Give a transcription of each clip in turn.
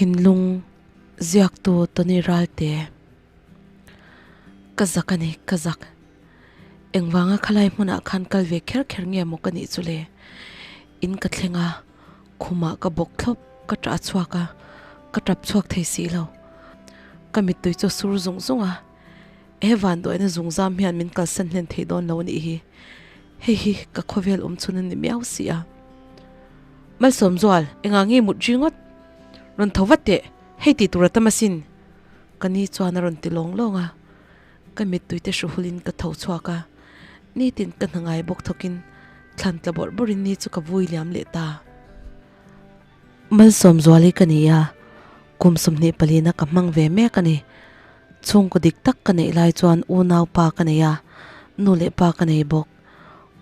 Thinlung ziaktu Tony Ralte Ka zak a ni, ka zak. Engvanga khalai hmunah khan kal ve kher kher nge maw ka nih chu le? In ka thleng a, khumah ka bawk thlawp, ka ṭah chhuak a, ka ṭap chhuak thei si lo. Ka mittui chu a sur zung zung a, he vanduaina zungzam hian min kalsan hlen thei dawn lo a nih hi. Hei hi ka khawvel awm chhun a ni miau si a. Malsawmzual, engah nge mut ringawt? Rawn tho vat teh, hei tih tur a tam asin. Ka ni chuan a rawn ti lawng lawng a, ka mittui te hruhulin ka tho chhuak a, nitin ka hna ngai bawk thawkin thlan tla bawrh bawrhin ni chu ka vui liam leh ta. Malsawmzuali ka ni a, kum 24 na ka hmang ve mek a ni. Chhungkaw dik tak ka neih lai chuan unau pa ka nei a, nu leh pa ka nei bawk.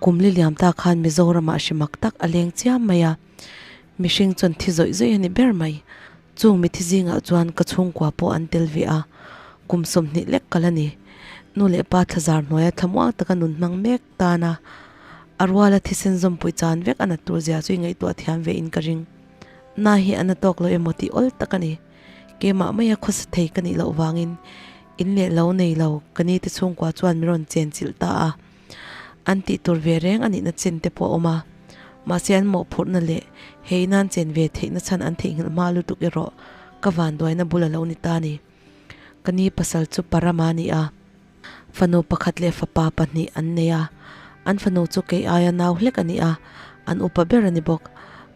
Kum li liam ta khan Mizoramah hrimak tak a leng chiam mai a, mihring chuan thi zawih zawih a ni ber mai. Chung mithi zingah chuan ka chhungkua pawh an tel ve a, kum 20 lek kal a ni. Nu leh pa thlazar hnuaia thlamuang taka nun hmang mek tana a ruala thisen zawmpui chan vek a nat tur zia chu i ngaihtuah thiam ve in ka ring. Na hi a na tawk lo emaw tih awl tak a ni. Keimah maia khawsa thei ka nih loh vangin in leh lo nei lo ka ni te chhungkua chuan min rawn chen chilh ta a. An tih tur ve reng a nihna chen te pawh a awm a, mahse an mawhphurhna leh hei nan chen ve theihna chhan an theihnghilh hma lutuk erawh ka vanduaina bul a lo ni ta a ni. Ka ni pasal chu Parama a ni a, fanu pakhat leh fapa pahnih an nei a, an fanu chu kei aia nau hlek a ni a, an upa ber a ni bawk.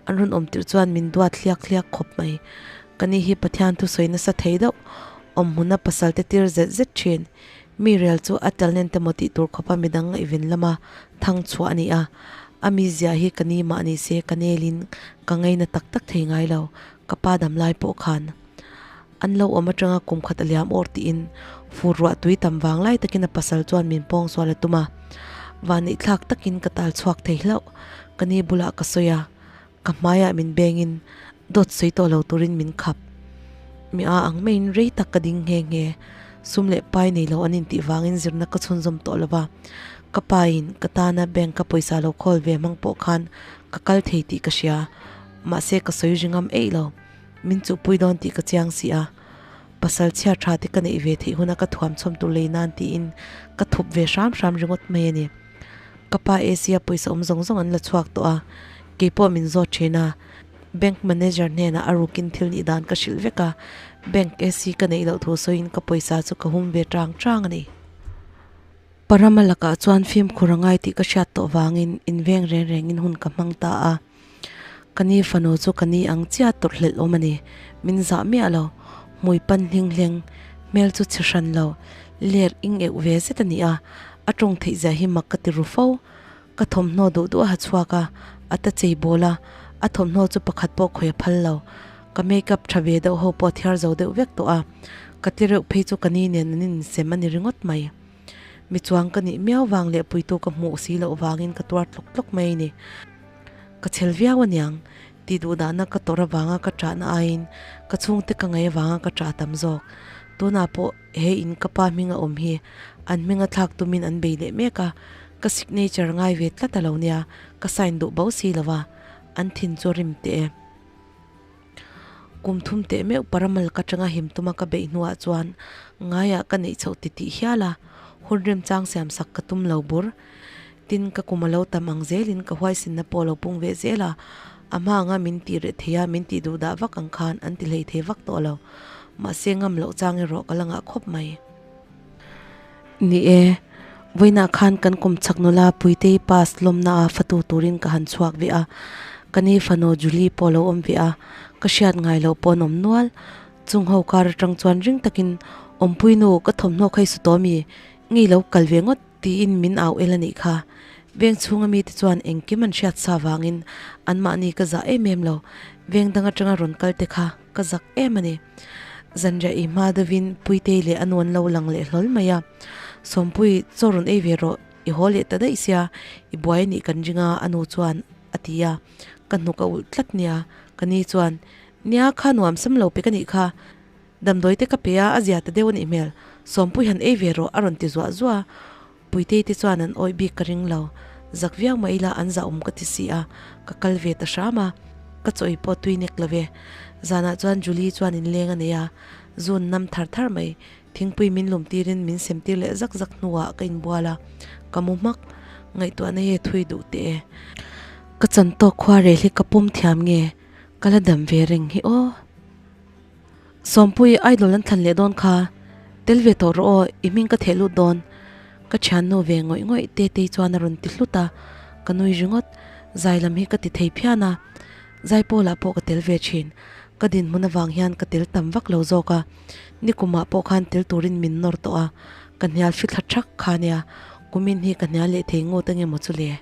An rawn awm tirh chuan min duat hliak hliak khawp mai. Ka ni hi Pathian thusawi nasa thei deuh, awmhmuna pasal te tir zet zet thin. Mi rel chu a talent emaw tih tur khawpa midang ngaihven lama thang chhuah a ni a, a mizia hi ka ni mah ni se ka nelin ka ngaina tak tak thei ngai lo, ka pa dam lai pawh khan an lo awm atanga kum khat a liam awr tiin fur ruah tui tam vang lai takin a pasal chuan min pawng sual a tum a, vanneih thlak takin ka tal chhuak thei hlauh, ka ni bulah ka sawi a, ka hmaiah min bengin dawt sawi tawh lo turin min khap. Mi a ang maiin rei tak ka ding nghe nghe. Sum leh pai nei lo an intih vangin zirna ka chhunzawm tawh lo va, ka pain ka tana bank ka pawisa lo khawl ve hmang pawh khan ka kal thei tih ka hria. Mahse ka sawi ri ngam eih lo. Min chuhpui dawn tih ka chiang si a. Pasal chhia tha te ka neih ve theih huna ka thuam chhawm tur lei nan tiin ka thup ve hram hram ringawt mai a ni. Ka pa AC a pawisa awm zawng zawng an la chhuak tawh a, keipawh min zawt thin a. Bank manager hnenah a rukin thil nih dan ka hrilh vek a, bank AC ka neih loh thu sawiin ka pawisa chu ka hum ve tang tang a ni. Parama lakah chuan fimkhur a ngai tih ka hriat tawh vangin inveng reng rengin hun ka hmang ta a. Ka ni fanu chu ka ni ang chiah tawrhhlelh awm a ni, min zah miah lo. Hmui pan hling hleng, hmel chu chhe hran lo, ler ing euh ve zet a ni a, a tawng theih zia hi mak ka ti ru fo. Ka thawmhnaw duh duh a ha chhuak a, a ta chei bawl a, a thawmhnaw chu pakhat pawh khawi a phal lo. Ka makeup tha ve deuh ho pawh a thiar zo deuh vek tawh a, ka ti reuh phei chu ka ni nen an insem a ni ringawt mai. Mi chuang ka nih miau vang leh puitu ka hmuh si loh vangin ka tuar tlawk tlawk mai a ni. Ka chhel viau aniang, tih duh dahna ka tawrh avanga ka ṭahna aiin ka chhungte ka ngaih avanga ka ṭah tam zawk. Tunah pawh he in ka pa hming a awm hi an hming a thlak tumin an bei leh mek a, ka signature ngai ve tlat a lo nia, ka sign duh bo si lo va, an thin chu rim teh e. Kum thum teh meuh Paramal ka tanga him tuma ka beih hnuah chuan ngaiah ka neih chhoh ti tih hial a, hun remchang siam sak ka tum lo bur. Tin, ka kum a lo tam ang zelin ka huaisinna pawh a lo pung ve zel a, a hma anga min tih reh thei a, min tih duh dah vak ang khan an ti hlei thei vak tawh lo. Mahse ngam loh chang erawh ka la ngah khawp mai. Ni e, vawiinah khan kan kum chhak nula Puitei pass lawmna a fatu turin ka han chhuak ve a, ka ni fanu Julie pawh a lo awm ve a, ka hriat ngai loh pawh an awm nual. Chung ho kar atang chuan ring takin, Awmpui nu, ka thawmhnaw kha i su tawh mi? Nge i lo kal ve ngawt? tiin min au el a nih kha. Veng chhunga mite chuan engkim an hriat sa vangin anmahni ka zah em em lo, veng dang atanga rawn kal te kha ka zak em a ni. Zanriah i hma deuhin Puitei leh a nu an lo lang leh hlawl mai a, Sawmpui, chaw rawn ei ve rawh, i haw leh ta daih sia, i buai a nih kan ring a, a nu chuan a ti a, ka hnuk a ulh tlat nia, ka ni chuan, Nia, kha nuam sam lo pek a nih kha, damdawi te ka pe a, a zia ta deuh a nih hmel, Sawmpui han ei ve rawh, a rawn ti zuah zuah a, Puitei te chuan an awih bik ka ring lo, zak viau mah ila an zahawm ka ti si a, ka kal ve ta hram a, ka chawi pawh tui nek lo ve. Zanah chuan Julie chuan inleng a nei a, zun nam thar thar mai. Thingpui min lum tirin min sem tir leh zak zak hnuah ka inbual a, ka mu hmak. Ngaihtuahna hi a thui duh teh e. Ka chan tawk khua rel hi ka pawm thiam nge? Ka la dam ve reng hi aw. Sawmpui idol an thlan leh dawn kha, tel ve tawh rawh aw, i hming ka theh lut dawn. Ka thiannu ve ngawih ngawih Tetei chuan a rawn ti hlut a, ka nui ringawt. Zai lam hi ka ti thei phian a, Zaipawlah pawh ka tel ve thin. Ka dinhmun avang hian ka tel tam vak lo zawk a, nikumah pawh khan tel turin min nawr tawh a, ka hnial fithla thak kha nia, kumin hi ka hnial leh thei ngawt ange maw chu le?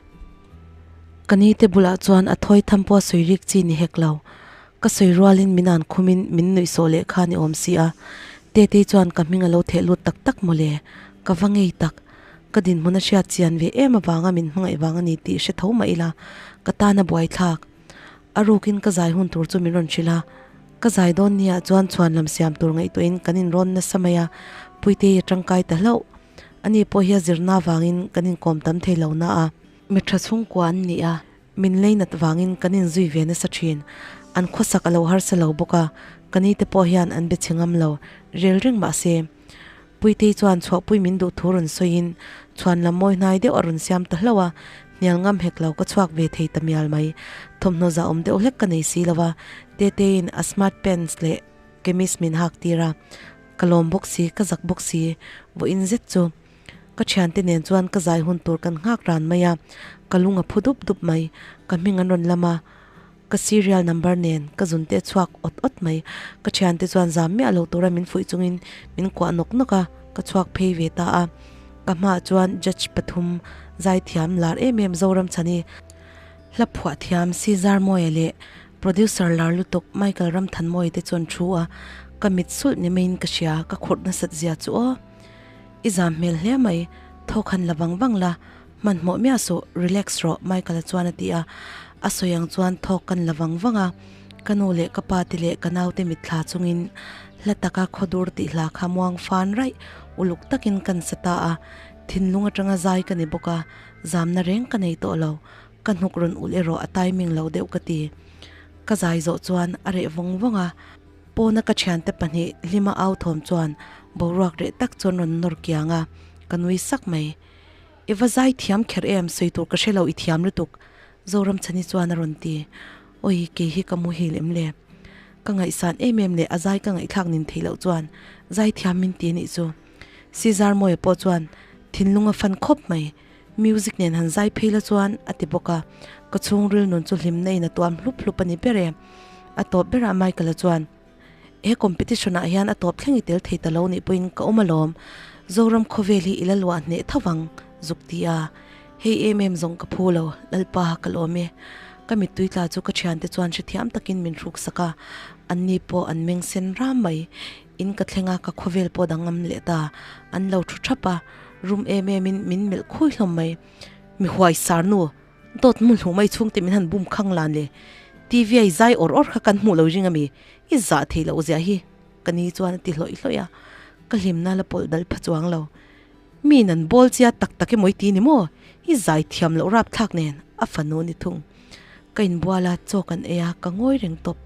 Ka ni te bulah chuan a thawi tham pawh a sawi rik chi ni hek lo. Ka sawi rualin min an khumin min nuih sawh leh kha ni awm si a, Tetei chuan ka hming a lo theh lut tak tak maw le? Ka va ngei tak. Ka dinhmun a hriat chian ve em avanga min hmangaih vang a ni tih hre tho mah ila, ka tan a buaithlak. A rukin ka zai hun tur chu min rawn hrilh a, ka zai dawn niah chuan chhuan lam siam tur ngaihtuahin kan inrawn nasa mai a, Puitei a tangkai ta hlauh. Ani pawh hi a zirna avangin kan inkawm tam thei lo na a. Mi tha chhungkua an ni a, min leinat vangin kan inzui ve nasa thin. An khawsak a lo harsa lo bawk a, ka nite pawh hian an be chhe ngam lo, rel reng mah se. Puitei chuan chhuahpui min duh thu rawn sawiin chhuan lam mawi hnai deuh a rawn siam ta hlauh a, hnial ngam hek lo ka chhuak ve thei ta mial mai. Thawmhnaw zah awm deuh hlek ka nei si lo a, Teteiin a smart pants leh kemis min hak tir a, ka lawm bawk si, ka zak bawk si, vawiin zet chu ka thiante nen chuan ka zai hun tur kan nghak ran mai a, ka lung a phu dup dup mai, ka hming an rawn lam a. Ka serial number nen ka zun te chhuak awt awt mai. Ka thiante chuan zam miah lo tura min fuih chungin min kuah nawk nawk a, ka chhuak phei ve ta a. Ka hmaah chuan judge pathum zaithiam lar em em Zoramchhani, hla phuah thiam Caesar Mawia leh producer lar lutuk Michael Ramthanmawia te chuan thu a, ka mit sulh ni maiin ka hria, ka khurh nasat zia chu aw. I zam hmel hle mai, thawk han la vang vang la, Hmanhmawh miah suh, relax rawh Michael-a chuan a ti a, a sawi ang chuan thawk kan la vang vang a, ka nu leh ka pa te leh ka naute mitthla chungin hla taka khawdur tih hla kha muang fan raih uluk takin kan sa ta a, thinlung atanga zai ka ni bawk a, zamna reng ka nei tawh lo, ka hnuk rawn ulh erawh a timing lo deuh ka ti. Ka zai zawh chuan a reh vawng vawng a, pawna ka thiante pahnih hlima au thawm chuan boruak reh tak chuan rawn nawr kiang a, ka nui sak mai. I va zai thiam kher em, sawi tur ka hre lo, i thiam lutuk, Zoramchhani chuan a rawn ti. Awi, kei hi ka muhil em le? Ka ngaihsan em em leh a zai ka ngaihthlak nin theih loh chuan zai thiam min ti anih chu. Caesar Mawia pawh chuan thinlung a fan khawp mai, music nen han zai phei la chuan a ti bawk a, ka chhungril nun chu hlimna in a tuam hlup hlup a ni ber e. A tawp berah Michael-a chuan. He competition ah hian a tawp thleng i tel thei ta lo nih pawhin ka awm alawm. Zoram khawvel hi i la luah hneh tho vang, zuk ti a. Hei em em zawng ka phu lo, Lalpa ka lawm e. Ka mittui tla chu ka thiante chuan hrethiam takin min hruk sak a, anni pawh an meng sen ram mai. In ka thleng a, ka khawvel pawh danglam leh ta. An lo thu thap a, rum em em in min melh khui hlawm mai. Mi huai sar nu! Dawt hmu hluh mai chhungte min han bum khang lan le. TV a i zai awr awr kha kan hmuh lo ring ami? I zah thei loh zia hi ka ni chuan a ti hlawih hlawih a, ka hlimna la pawlh dal pha chuang lo. Mi nan bawl chia tak tak emaw i ti ni maw? I zai thiam loh rapthlak nen a fanu ni thung. Ka inbual a, chaw kan ei a, ka ngawi reng tawp.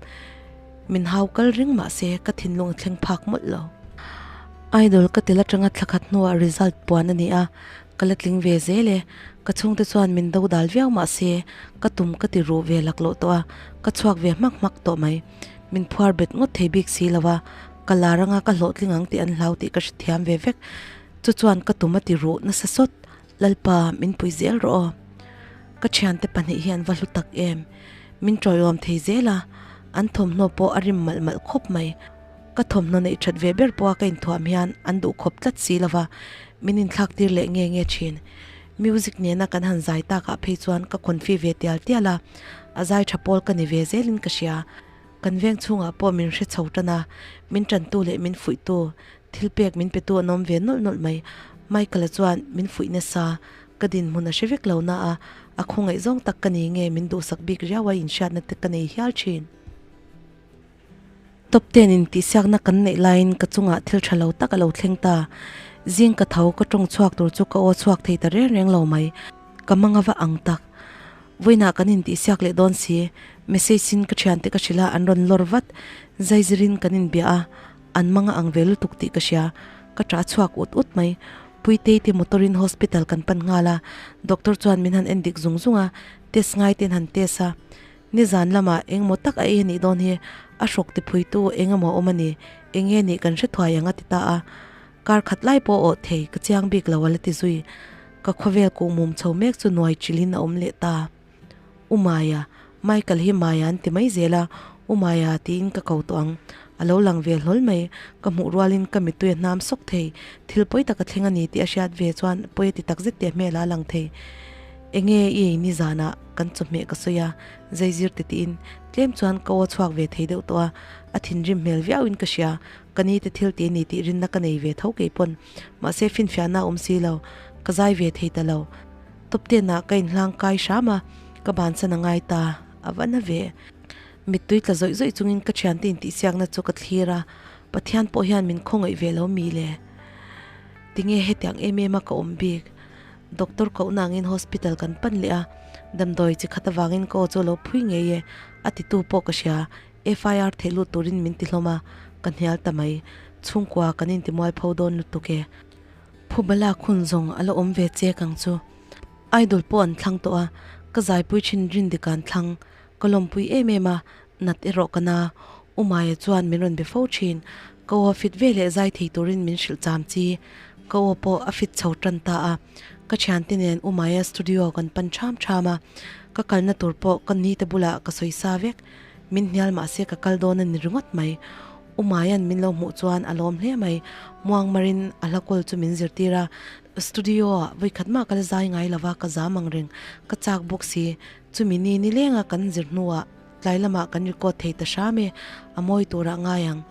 Min hau kal reng mah se ka thinlung a thleng phak mawlh lo. Idol ka tel atanga thla khat hnuah result puan a ni a, Ka la tling ve zel e, ka chhungte chuan min do dal viau mah se, ka tum ka ti ruh ve laklawh tawh a, ka chhuak ve hmak hmak tawh mai. Min phuar bet ngawt thei bik si lo a, ka lar anga ka hlawhtling ang tih an hlau tih ka hrethiam ve vek. Chu chuan ka tum a ti ruh nasa sawt, Lalpa min pui zel rawh aw. Ka thiante pahnih hi an va hlu tak em, min tawiawm thei zel a, an thawmhnaw pawh a rim malh malh khawp mai. Ka thawmhnaw neih that ve ber pawha ka inthuam hian an duh khawp tlat si lo va, min inthlak tir leh nge nge thin. Music nena kan han zai takah phei chuan ka confi ve tial tial a, a zai tha pawl ka ni ve zelin ka hria. Kan veng chhungah pawh min hre chho tan a, min tantu leh min fuihtu, thil pek min petu an awm ve nawlh nawlh mai. Michael-a chuan min fuih nasa, ka dinhmun a hre vek lo na a, a khawngaih zawng tak ka ni nge min duhsak bik riau a inhriatna te ka nei hial thin. Top ten in tihsiakna kan neih laiin ka chungah thil tha lo tak a lo thleng ta. Zing ka tho ka tawng chhuak tur chu ka aw chhuak thei ta reng reng lo mai. Ka mang ava ang tak. Vawiinah kan in tihsiak leh dawn si. Message in ka thiante ka hrilh a, an rawn lawr vat. Zaizirin kan inbia a, an manga ang ve lutuk tih ka hria. Ka ṭah chhuak ut ut mai. Puitei te motor in hospital kan pan nghal a, doctor chuan min han en dik zung zung a, test ngai ten han test a. Nizan lamah engemaw tak a ei a nih dawn hi, a hrawk ti phuitu engemaw a awm a ni, enge nih kan hre thuai ang a ti ta a. Kar khat lai pawh awh thei ka chiang bik lo a la ti zui. Ka khawvel kuhmum chho mek chu nuai chilhin a awm leh ta. U Maya, Michael hi Maya an ti mai zel a, U Maya tiin ka ko tawh ang. A lo lang ve hlawl mai, ka hmuh rualin ka mittui a hnam sawk thei. Thil pawi tak a thleng a ni tih a hriat ve chuan pawi a ti tak zet tih a hmel ah a lang thei. Enge i ei nizanah kan chawhmeh ka sawi a, zaizir ti tiin tlem chuan ka aw chhuak ve thei deuh tawh a, a thinrim hmel viauin ka hria. Ka ni te thil ti a ni tih rinna ka nei ve tho keipawn. Mahse finfiahna a awm si lo, ka zai ve thei ta lo. Top ten ah ka inhlang kai hram a, ka bansan a ngai ta, a va na ve. Mittui tla zawih zawih chungin ka thiante intihsiakna chu ka thlir a, Pathian pawh hian min khawngaih ve lo mi le? Tinge hetiang em em a ka awm bik? Doctor kohna angin hospital kan pan leh a, damdawi chi khat avangin ka aw chu a lo phui ngei e, a titu pawh ka hria, FIR theih lut turin min ti hlawm a, ka hnial ta mai. Chhungkua kan intimualpho dawn lutuk e. Phubala khun zawng a la awm ve chek ang chu. Idol pawh an thlang tawh a, ka zaipui thin Rindika an thlang. Ka lawmpui em em a, nat erawh ka na. U Maya chuan min rawn be fo thin. Ka aw a fit ve leh zai thei turin min hrilh cham chi. Ka aw pawh a fit chho tan ta a. Ka thiante nen U Maya studio kan pan ṭham ṭham a. Ka kalna tur pawh ka nite bulah ka sawi sa vek. Min hnial mahse ka kal dawn a ni ringawt mai. U Mayan min lo hmuh chuan a lawm hle mai. Muangmarin a hla kawl chu min zirtir a, studio ah vawikhat mah ka la zai ngai lova ka zam ang reng, ka chak bawk si. Chumi ni nilenga kan zir hnuah tlai lamah kan record thei ta hram e, a mawi turah ngai ang.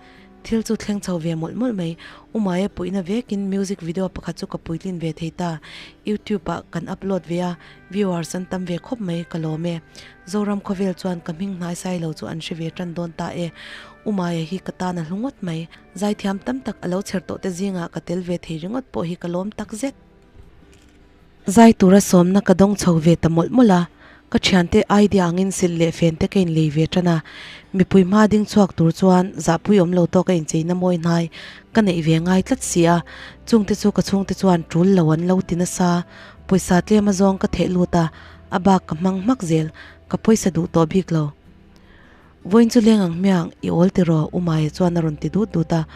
Thil chu thleng chho ve mawlh mawlh mai. U Maya puihna vekin music video pakhat chu ka puitlin ve thei ta. YouTube ah kan upload ve a, viewers an tam ve khawp mai, ka lawm e. Zoram khawvel chuan ka hming hnai sai lo chu an hre ve tan dawn ta e. U Maya hi ka tan a hlu ngawt mai. Zaithiam tam tak a lo chher tawh te zingah ka tel ve thei ringawt pawh hi ka lawm tak zet. Zai tura sawmna ka dawng chho ve ta mawlh mawlh a, ka thiante idea angin silh leh fen te ka inlei ve tan a, mipui hma ding chhuak tur chuan zahpui awm lo tawk a incheina mawi hnai ka neih ve ngai tlat si a, chungte chu ka chhungte chuan tul lo an lo ti nasa, pawisa tlem azawng ka theh lut a, a bak ka hmang hmak zel, ka pawisa duh tawh bik lo. Vawiin chu leng ang hmiang, i awl tiraw? U Maia chuan a rawn ti dut dut a.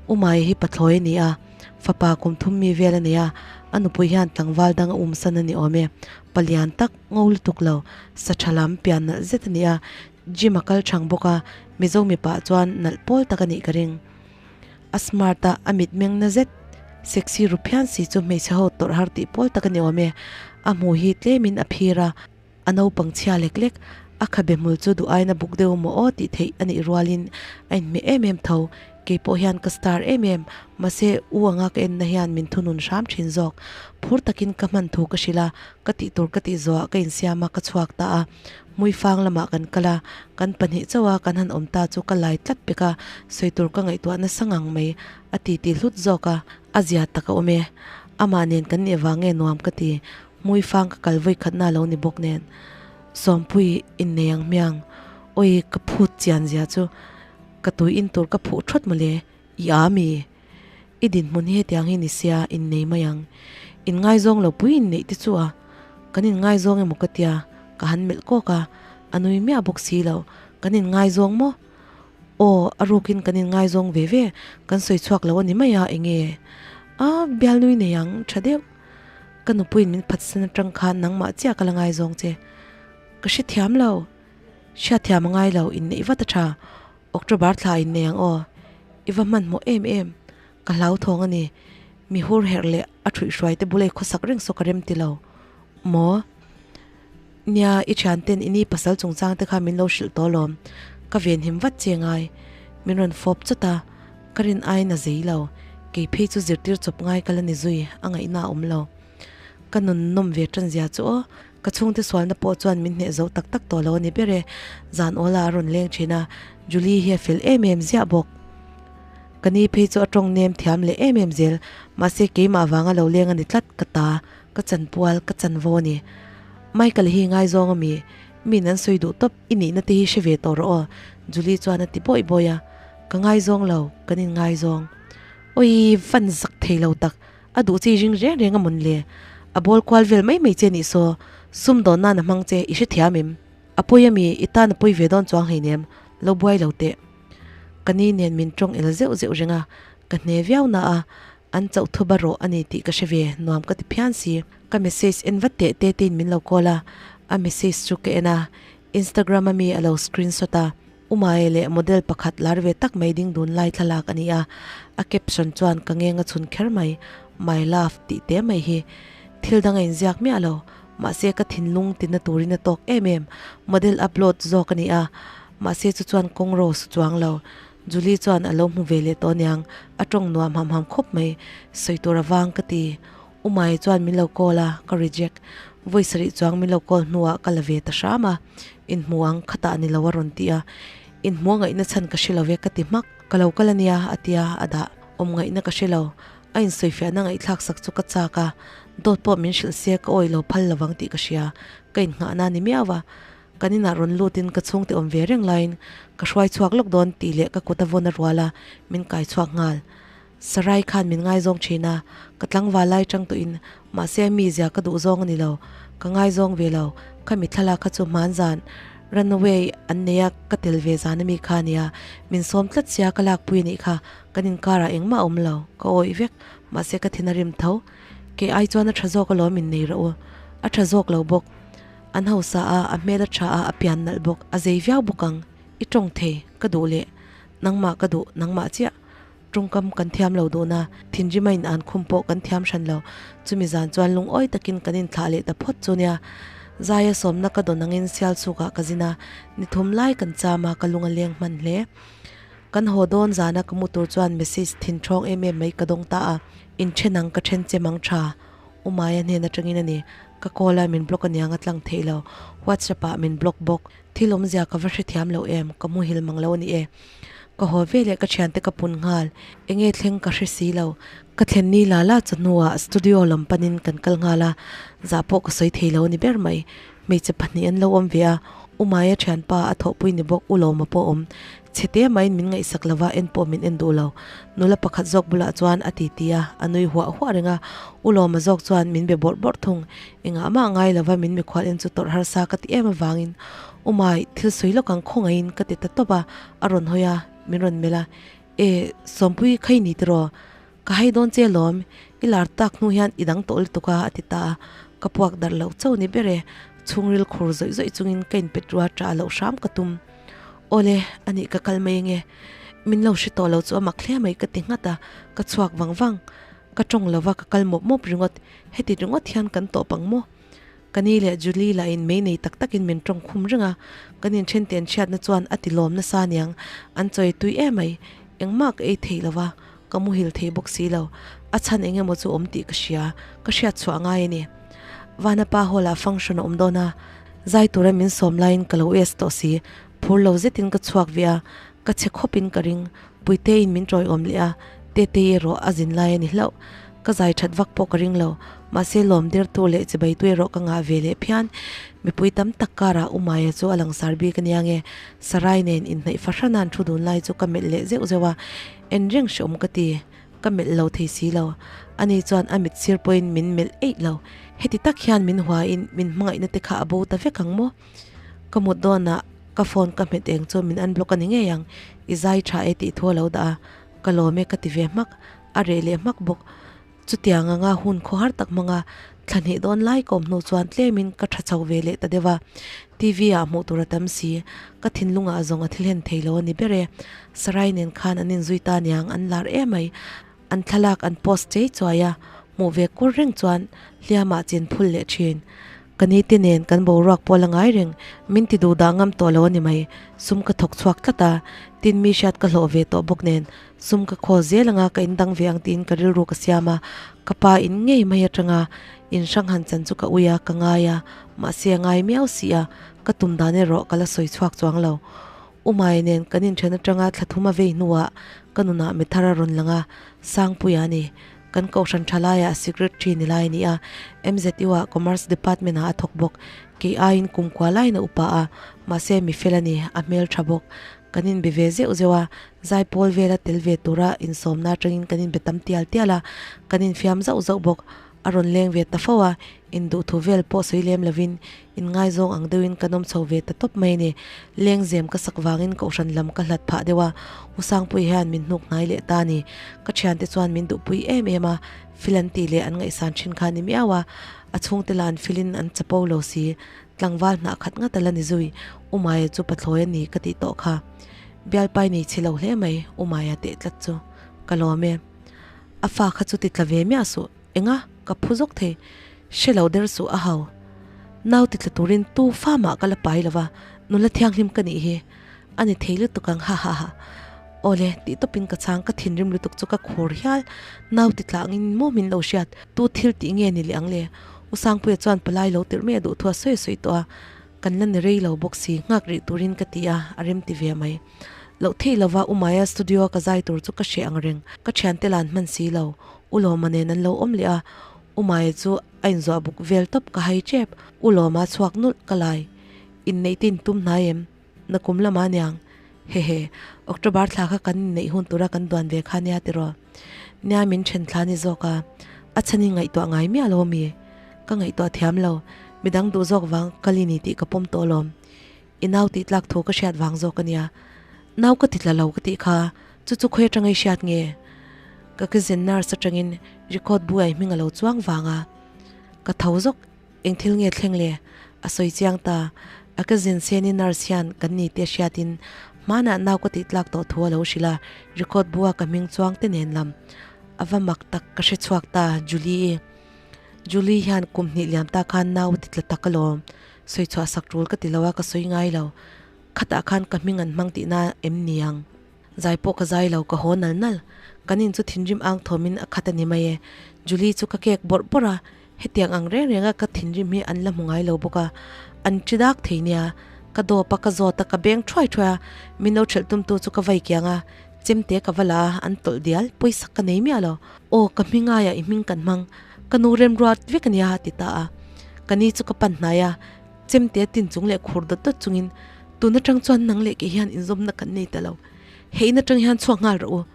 U Maia hi pathlawi a ni a, fapa kum thum mi vel a nei a, a nupui hian tlangval dang a umsan a ni awm e. Palian tak, ngo lutuk lo, sa tha lam pian nalh zet a ni a, gym a kal thang bawk a, Mizo mipa chuan nalh pawl tak a nih ka ring. A smart a, a mitmeng na zet, sexy ru phian si chu hmeichhe ho tawrh har tih pawl tak a ni awm e. A hmu hi tlemin a phir a. A naupang chhia lek lek, a khabe hmul chu duh aiin a buk deuh maw aw tih theih a nih rualin a inhmeh em em tho. Kei pawh hian ka star em em, mahse u anga ka enna hian min thunun hram thin zawk. Phur takin ka hman thu ka hrilh a, ka tih tur ka tih zawhah ka insiam a, ka chhuak ta a. Hmuifang lamah kan kal a, kan pahnih chauh a kan han awm ta chu ka lai tlat pek a, sawi tur ka ngaihtuah nasa ngang mai, a ti ti hlut zawk a, a zia tak a awm e. Amah nen kan nih vang nge nuam ka ti. Hmui fang ka kal vawi khatna lo ni bawk nen Sawmpui innei ang hmiang awi ka phut chian zia chu ka tui in tur ka phuh thawt mawle i a mi i dinhmun hi hetiang hi ni sia innei mai ang in ngaizawng lo pui inneih te chu a kan in ngaizawng emaw ka tia ka han melh kawk a a nui miah bawk si lo kan in ngaizawng maw aw a rukin kan in ngaizawng ve ve kan sawi chhuak lo a ni mai a enge a bialnui nei ang tha deuh. Ka nupuiin min phatsan atang khan nangmah chiah ka la ngaizawng che. Ka hrethiam lo. Hriatthiam a ngai lo, inneih vat a tha. October thla innei ang aw. I va hmanhmawh em em. Ka hlauthawng a ni. Mi hur herh leh a thuihhruai te bula i khawsak reng saw ka rem ti lo. Maw? Nia, i thianten i ni pasal chungchang te kha min lo hrilh tawh alawm. Ka venhim vat che ngai. Min rawn fawp chawt a. Ka rin aiin a zei lo. Kei phei chu zirtir chawp ngai ka la ni zui, a ngaihna a awm lo. Ka nun nawm ve tan zia chu aw, ka chhungte sualna pawh chuan min hneh zo tak tak tawh lo a ni ber e. Zan awla a rawn leng thin a, Julie hi a fel em em ziah bawk. Ka ni phei chu a tawng nem thiam leh em em zel, mahse keimah vanga lo leng a ni tlat, ka ta, ka chanpual, ka chanvo a ni. Michael hi ngaizawng a mi? Miin an sawi duh tawp, i nihna te hi hre ve tawh rawh aw, Julie chuan a ti bawih bawih a. Ka ngaizawng lo, kan inngaizawng. Awii, van zak thei lo tak, a duh chi ring reng reng a mawn le. A bawl kual vel mai mai che nih saw, sumdawn nan a hmang che, i hrethiam em? A pawi ami, i tan a pawi ve dawn chuang hleinem, lo buai lo teh. Ka ni nen min tawng el zeuh zeuh reng a, ka hne viau na a, an chauh thu ba rawh a ni tih ka hre ve, nuam ka ti phian si. Ka message en vat teh te tein min lo call a, a message chu ka en a, Instagram ami a lo screenshot a, Umae leh model pakhat lar ve tak mai ding dun lai thlalak a ni a, a caption chuan ka ngeng a chhun kher mai, My love tih te mai hi. Thil dang a inziak miah lo, mahse ka thinlung tina turin a tawk em em, model upload zawk a ni a, mahse chu chuan kawng ro su chuang lo. Julie chuan a lo hmu ve leh tawh aniang, a tawng nuam ham ham khawp mai, sawi tur avang ka ti. Umae chuan min lo call a, ka reject. Vawi sarih chuang min lo call hnuah ka la ve ta hram a, inhmu ang, khatah ni lo a rawn ti a. Inhmu a ngaihna chhan ka hre lo ve ka ti hmak, ka lo kal ania a ti a, a dah. Awm ngaihna ka hre lo, a insawifiahna ngaihthlak sak chu ka chak a, dawt pawh min hrilh se ka awih lo phal lovang tih ka hria, ka innghahna a ni miau a. Kan inah rawn lutin ka chhungte awm ve reng laiin ka hruai chhuak lawk dawn tih leh ka kut a vawn a rual a, min kai chhuak nghal. Sarai khan min ngaizawng thin a, ka tlangval lai tang tawhin mahse mizia ka duh zawng a ni lo, ka ngaizawng ve lo, kha mi thlalak kha chu hmanzan runway an nei a ka tel ve zan ami kha a nia, min sawm tlat sia ka lakpui a nih kha, kan inkarah engmah a awm lo, ka awih vek, mahse ka thin a rim tho, kei ai chuan a tha zawk alawm in nei rawh u, a tha zawk lo bawk, an hausa a, a hmel a tha a, a pian nalh bawk, a zei viau bawk ang, i tawng thei, ka duh leh nangmah ka duh, nangmah chiah. Tawngkam kan thiam lo duhna, thinrim a in-an khum pawh kan thiam hran lo. Chumi zan chuan lungawi takin kan inthlah leh ta phawt chu nia. Zaia sawmna ka dawn angin sial chhukah ka zin a, ni thum lai kan cham a, ka lung a leng hman hle. Kan haw dawn zana ka mu tur chuan message thin thawng em em mai ka dawng ta a, Inthen ang ka then che mang tha. U Maya hnen atangin a ni. Ka call a, min block aniang a tlang theih lo. WhatsApp ah min block bawk. Thil awmzia ka va hrethiam lo em, ka muhil mang lo a ni e. Ka haw veleh ka thiante ka pun nghal, enge thleng ka hre si lo. Ka thlen ni la la chawhnuah studio lam panin kan kal nghal a, zah pawh ka sawi thei lo a ni ber mai. Hmeichhe pahnih an lo awm ve a, U Maia thianpa a thawhpui ni bawk U Lawma pawh awm. Chhe te maiin min ngaihsak lo va, en pawh min en duh lo. Nula pakhat zawk bulah chuan a titi a, a nui huah huah reng a, U Lawma zawk chuan min be bawrh bawrh thung. Engah mah ngai lo va min mikhual en chu tawrh harsa ka ti em avangin U Mai, thil sawi lawk ang khawngaihin ka ti ta tawp a, a rawn hawi a, min rawn melh a, E, Sawmpui kha i ni tiraw? Ka hai dawn che alawm, i lar tak hnu hian i dang tawh lutuk a, a ti ta a, ka puak darh loh chauh ni ber e, chhungril khur zawih zawih chungin ka inpet rua ṭah loh hram ka tum. Awle, anih ka kal mai ange, min lo hre tawh lo chu a mak hle mai ka ti nghat a, ka chhuak vang vang. Ka ṭawng lova ka kal mawp mawp ringawt, heti ringawt hian kan tawp ang maw? Ka ni leh Julie lah in mei nei tak takin min tawng khum reng a, kan inthen te an hriatna chuan a ti lawm nasa aniang, an chawi tui em mai, engmah ka ei thei lo va, ka muhil thei bawk si lo, a chhan eng emaw chu awm tih ka hria, ka hriat chhuah ngai a ni. Vanapa hall ah function a awm dawn a, zai tura min sawm laiin ka lo es tawh si, phur lo zetin ka chhuak ve a, ka che khawpin ka ring, Puiteiin min tawiawm leh a, Tetei erawh a zin lai a ni hlauh. Ka zai that vak pawh ka ring lo, mahse lawm dertu leh chibaitu erawh ka ngah ve leh phian. Mipui tam tak karah U Maia chu a langsar bik ania nge, Sarai nen inhnaih fahran an thu dun lai chu ka melh leh zeuh zeuh a, en reng hreawm ka ti, ka melh lo thei si lo. Ani chuan a mit sir pawhin min melh eih lo. Heti tak hian min huain min hmangaihna te kha a bo ta vek ang maw? Ka mut dawnah ka phone ka hmet eng chu min unblock a ni ngei ang, i zai tha e tih thu a lo dah a, ka lawm e ka ti ve hmak, a reh leh hmak bawk. Chutiang anga hun khawhar tak hmanga thla hnih dawn lai ka awm hnu chuan tlemin ka tha chho ve leh ta deuh a, TV ah hmuh tur a tam si, ka thinlungah zawng a thil hen thei lo a ni ber e. Sarai nen khan an inzui ta aniang an lar emai, an thlalak an post chei chuai a, hmuh ve kur reng chuan hliamah chin phul leh thin. Ka ni te nen kan boruak pawh la ngai reng, min ti duh dah ngam tawh lo a ni mai. Sum ka thawk chhuak tlat a, tin mi hriat ka hlawh ve tawh bawk nen, sum ka khawl zel anga ka indang ve ang tiin ka rilru ka siam a, ka pa in ngei mai atanga in hrang han chan chu ka ui a, ka ngai a, mahse a ngai miau si a, ka tum dan erawh ka la sawi chhuak chuang lo. U Mai nen kan inthen atanga thla thum a vei hnuah ka nunah mi thar a rawn lang a, Sangpuia a ni. Kan kohhran thalaiah secretary ni lai a ni a, MZU ah commerce department ah a thawk bawk. Kei aiin kum kua laiin a upa a, mahse mi fel a ni, a hmel tha bawk. Kan inbe ve zeuh zeuh a, zaipawl vela tel ve tura insawmna atangin kan inbe tam tial tial a, kan infiam zauh zauh bawk. A rawn leng ve ta fo a, induhthu vel pawh sawi lem lovin inngaizawng ang deuhin kan awm chho ve ta tawp mai a ni. Lengzem ka sak vangin kohhran lam ka hlat phah deuh a, Usangpui hian min hnuk hnai leh ta a ni. Ka thiante chuan min duhpui em em a, fil an tih leh an ngaihsan thin kha a ni miau a, a chhungte lah an filin an chapo lo si. Tlangval hnah khat ngat a la ni zui, Umaia chu pathlawi a ni ka tih tawh kha. Bialpai nei chhi lo hle mai, Umaia teh tlat chu. Ka lawm e. A fa kha chu ti tla ve miah suh. Enga? Ka phu zawk thei. Hre lo der suh a hau. Nau ti tla turin tu fa mah ka la pai lo va, nula thianghlim ka nih hi. A ni thei lutuk ang ha ha ha. Awle, tih tawpin ka chhang ka thinrim lutuk chu ka khur hial. Nau ti tla angin maw min lo hriat? Tu thil tih nge ni leh ang le? U Sangpuia chuan palai lo tirh mai a duh thu a sawi sawi tawh a. Kan la ni rei lo bawk si, nghak rih turin ka ti a, a rem ti ve mai. Loh theih lova U Maya studio a ka zai tur chu ka hreh ang reng. Ka thiante lan hman si lo. U Lawma nen an lo awm leh a, U Maya chu a inzuah buk vel tawp ka hai tep. U Lawma chhuak nulh ka lai. Inneih te intum hnai em? Nakum lamah aniang. Hehe. October thla kha kan inneih hun tura kan duan ve kha nia tiraw? Nia min then thla ni zawk a, a chhan hi ngaihtuah ngai miah lo ami? Ka ngaihtuah thiam lo. Midang duh zawk vang ka li ni tih ka pawm tawh alawm. I nau tih tlak thu ka hriat vang zawk a nia. Nau ka ti tla lo ka tih kha, chu chu khawi atanga i hriat nge? Ka cousin nurse atangin record buai hming a lo chuang vang a. Ka tho zawk, eng thil nge thleng le? A sawi chiang ta. A cousin Seni nurse hian kan ni te hriatin hmanah nau ka tih tlak tawh thu a lo hrilh a, record bua ka hming chuang te nen lam. A va mak tak ka hre chhuak ta, Julie-i. Julie hian kum hnih liam ta khan nau a ti tla tak alawm. Sawi chhuah sak tul ka ti lo a, ka sawi ngai lo. Khatah khan ka hming an hmang tihna em ni ang? Zai pawh ka zai lo, ka haw nal nal. Kan in chu thinrim ang thawmin a khat a ni mai e. Julie chu ka kek bawrh bawrh a, hetiang ang reng renga ka thinrim hi an la hmu ngai lo bawk a. An ṭi dak thei nia. Ka dawp a, ka zawt a, ka beng thuai thuai a, min lo ṭhelh tumtu chu ka vai kiang a, chemte ka va la a, an tawlh dial, pawisak ka nei miah lo. Aw, ka hming aiah i hming kan hmang. Ka nu remruat vek a nia a ti ta a. Ka ni chu ka pan hnai a, chemte tin chung leh khur dawt dawt chungin, Tun atang chuan nang leh kei hian inzawmna kan nei ta lo. He in atang hian chhuak nghal rawh u.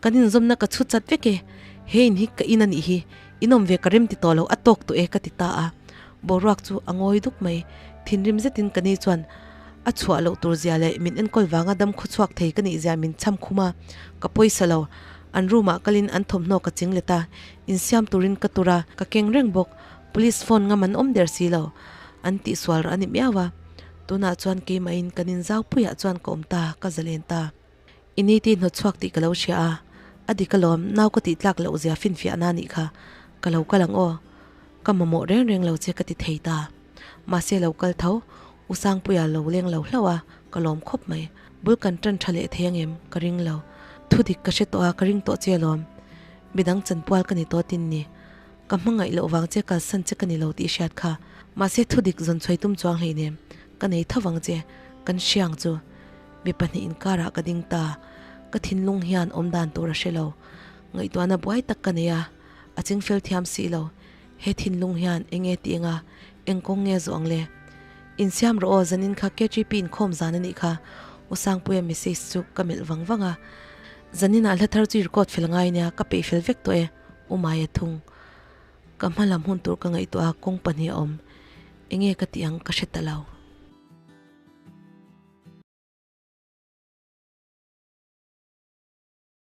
Kan inzawmna ka chhut chat vek e. He in hi ka in a nih hi. In awm ve ka rem ti tawh lo, a tawk tawh e ka ti ta a. Boruak chu a ngawi duk mai. Thinrim zetin ka ni chuan a chhuah loh tur zia leh min enkawl vanga dam khawchhuak thei ka nih zia min cham khum a, ka pawisa lo. An room ah kalin an thawmhnaw ka ching let a, insiam turin ka tur a, ka keng reng bawk. Police phone ngam an awm der si lo. An tihsual rah a ni miau a. Tunah chuan keimahin kan inzaupuiah chuan ka awm ta, ka zalen ta. I ni ti hnawt chhuak tih ka lo hria a, a dik alawm, nau ka tih tlak loh zia finfiahna a nih kha. Ka lo kal ang aw. Ka mamawh reng reng lo che ka ti thei ta. Mahse lo kal tho, U Sangpuia lo leng lo hlauh a, ka lawm khawp mai. Bul kan tan tha leh thei angem? Ka ring lo. Thu dik ka hre tawh a, ka ring tawh che alawm. Midang chanpual ka ni tawh tin ni. Ka hmangaih loh vang che kalsan che ka ni lo tih hriat kha. Mahse thu dik zawn chhuai tum chuang hleinem. Ka nei tho vang che. Kan hriang chu. Mi pahnih inkarah ka ding ta. Ka thinlung hian awm dan tur a hre lo. Ngaihtuahna buai tak ka nei a, a chingfel thiam si lo. He thinlung hian eng nge tih anga eng kawng nge zawh ang le? Insiam rawh aw, zanin kha KGP inkhawm zan a nih kha, U Sangpuia message chu ka melh vang vang a. Zaninah hla thar chu i record fel ngai nia, ka peih fel vek tawh e, U Maia thung. Ka hma lam hun tur ka ngaihtuah a, kawng pahnih a awm. Eng nge ka tih ang ka hre ta lo.